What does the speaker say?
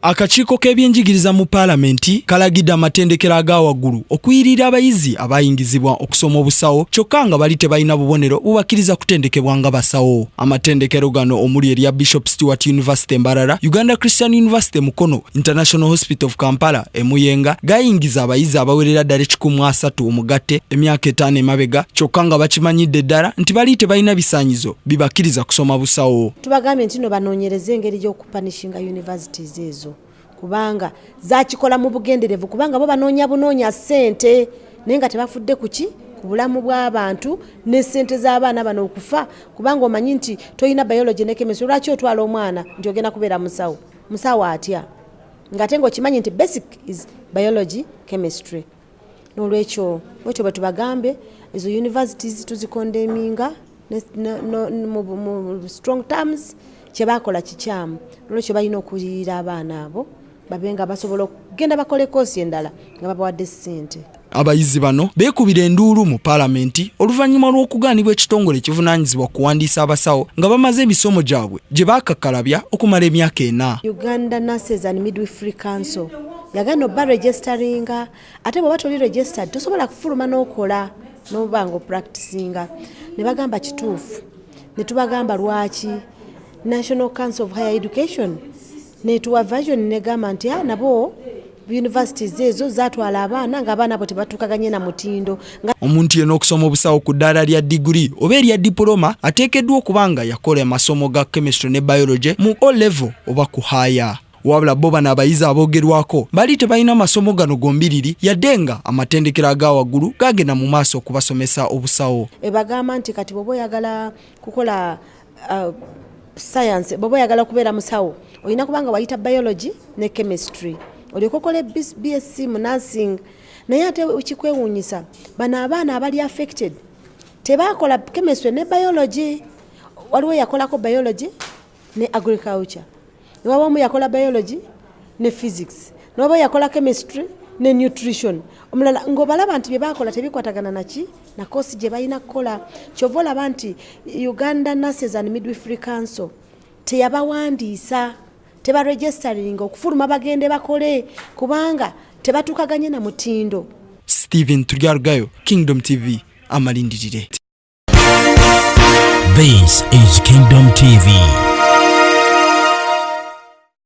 Akakiiko k'ebyenjigiriza mu Paalamenti kalagidde amatendekero aga waggulu okuyirira abayizi abayingizibwa okusoma obusawo kyokka nga bali tebalina bubonero bubakkiriza kutendekebwa nga basawo. Amatendekero gano omuli erya Bishop Stuart University Mbarara, Uganda Christian University Mukono, International Hospital of Kampala e Muyenga gayingiza abayizi abawerera ddala 130 omugatte emyaka 5 emabega kyokka nga bakimanyidde ddala nti bali tebalina bisaanyizo bibakkiriza kusoma busawo. Tubagambye nti no banoonyereze engeri y'okupanishinga universities ezo kubanga zakikola mu bugenderevu, kubanga bo banoonya bunoonya ssente naye nga tebafudde kuki ku bulamu bw'abantu ne ssente z'abaana bano okufa, kubanga omanyi nti tolina biology ne chemistry, lwaki otwala omwana nti ogenda kubeera musawo? Musawo atya ng'ate ng'okimanyi nti basic is biology, chemistry? N'olwekyo bwetyo bwe tubagambe ezo universities tuzikondeminga mu strong terms. Kyebakola kikyamu, nolwekyo balina okuyirira abaana abo babe nga basobola okugenda bakole koosi endala nga babawadde ssente. Abayizi bano beekubira enduulu mu Paalamenti oluvannyuma lw'okugaanibwa ekitongole ekivunaanyizibwa kuwandiisa abasawo nga bamaze emisomo gyabwe gye baakakkalabya okumala emyaka 4. Uganda Nurses and Midwifery Council yagaana obba registeringa, ate bw'oba toli registered tosobola kufuluma n'okola n'oba nga opracticinga. Ne bagamba kituufu, ne tubagamba lwaki National Council of Higher Education netuwa version negamba nti nabo universities ezo zatwala abaana ng'abaana abo tebatukaganye na mutindo. Omuntu yenna okusoma obusawo ku ddaala lya diguri oba erya dipuloma ateekeddwa okuba nga yakola amasomo ga chemistry ne biology mu O level oba ku higher. Wabula bo bano abayizi aboogerwako bali tebalina masomo gano gombiriri, yadde nga amatendekero aga waggulu gagenda mu maaso okubasomesa obusawo. Ebagamba nti kati bw'oba oyagala kukola science, bw'oba oyagala kubeera musawo, olina kubanga wayita biology ne chemistry, olyoka okola BSc mu nursing. Naye ate kikwewuunyisa, bano abaana abali affected tebakola chemistry ne biology. Waliwo yakolako biology ne agriculture, newaba omu yakola biology ne physics, newaba yakola chemistry ne nutrition, omulala ng'obalaba nti bye bakola tebikwatagana naki na koosi gye balina kukola. Kyova olaba nti Uganda Nurses and Midwifery Council teyabawandiisa, tebaregisteringa okufuluma bagende bakole kubanga tebatukaganye na mutindo. Stephen Turyarugayo, Kingdom TV, amalindirire. This is Kingdom TV.